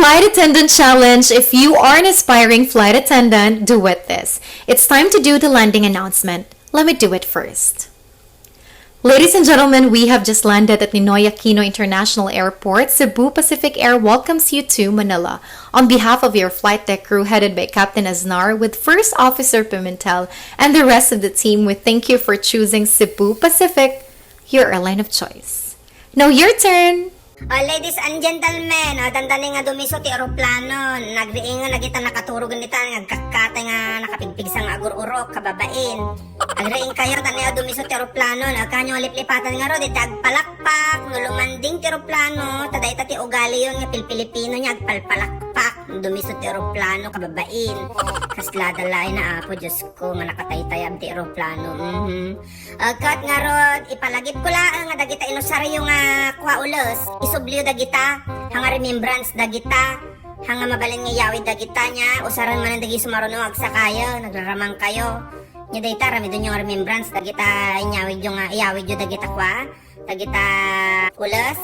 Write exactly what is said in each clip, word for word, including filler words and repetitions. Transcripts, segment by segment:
Flight Attendant Challenge. If you are an aspiring flight attendant, do with this. It's time to do the landing announcement. Let me do it first. Ladies and gentlemen, we have just landed at Ninoy Aquino International Airport. Cebu Pacific Air welcomes you to Manila. On behalf of your flight deck crew headed by Captain Aznar with First Officer Pimentel and the rest of the team, we thank you for choosing Cebu Pacific, your airline of choice. Now your turn! Oh, ladies and gentlemen, oh, dandani nga dumiso ti eroplano. Nagriing nga nagita nakaturog nita, nagkakkatay nga nakapigpigsa nga agur-urok, kababain. Agriing kayo, tani, oh, dumiso ti eroplano. Nagkanyo liplipatan nga ro, dita agpalakpak, no lumanding ti eroplano, ta dayta ti ugali yon nga Pilpilipino nga agpalpalakpak. Dumiso ti eroplano, kababain. Kasla dalay na, Apo Diyos ko, nga nakataytayab ti eroplano. Mhm. Ah, ket ngarud, ipalagipko laeng nga dagita inusaryo nga kua ules, isubliyo dagita, nga remembrance dagita, nga mabalin nga iyawid dagita nia, usaren manen dagiti sumaruno nga agsakayo, nagraramang kayo. Nia dayta, aramidonyo nga remembrance dagita inyawidyo nga, iyawidyo dagita kua, dagita ules.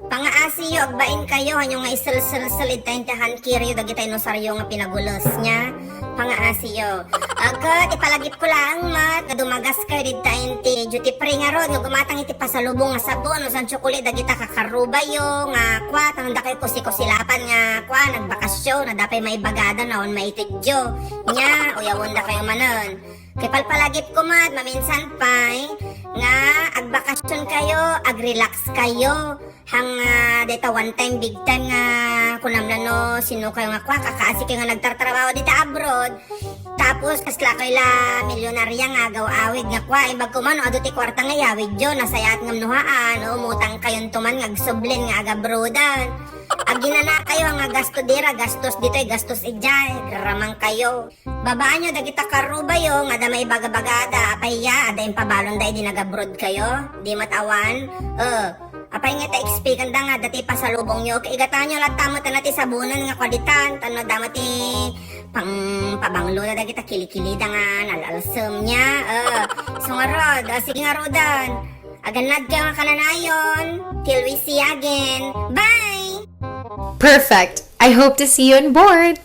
Pangaasiyo, agbain kayo, hanyo nga iselselsel idta inti handcarryyo dagita inusaryo nga pinagules nia. Pangaasiyo. Agka, ipalagipko laeng met nga dumagas kayo didta inti duty free ngarud nga gumatang iti pasalubong nga sabon, usan tsukulit dagita kakarubayo nga kua, tanong dakayo kusikusilapan nga kua, nagbakasyon, adda pay maibagada, awan maitedyo. Nia, uyawon dakayo manen. Ket palpalagipko met, maminsan pay, nga agbakasyon kayo, agrelax kayo. Hang, ah, dayta one time, big time nga kunam la no sino kayo nga kua, kakaasi kayo nga nagtartrabaho dita abroad. Tapos, kasla kayo la milyonarya nga agaw-awid nga kua, imbag ko man, no, adu ti kwarta nga iyawidyo, nasayaat ngem no haan, o umutang kayo nto man nga agsublin nga agabroadan. Aginana kayo nga gasto dira, gastos ditoy, gastos idiay, raramang kayo. Babaanyo dagita karubayo nga adda maibagabagada, apay ya, adda impabalonda idi nagabroad kayo? Di met awan? Eh, apay nga ta expectanda nga adda ti pasalubongyo? Kaigatanyo latta met na ti sabonen nga kuaditan, tano dama ti pang pabanglo na dagita kilikilida nga nal-alsem nia. Eh, so ngarud, ah, sige ngarudan. Agannad kayo nga kananayon. Till we see again. Bye! Perfect! I hope to see you on board!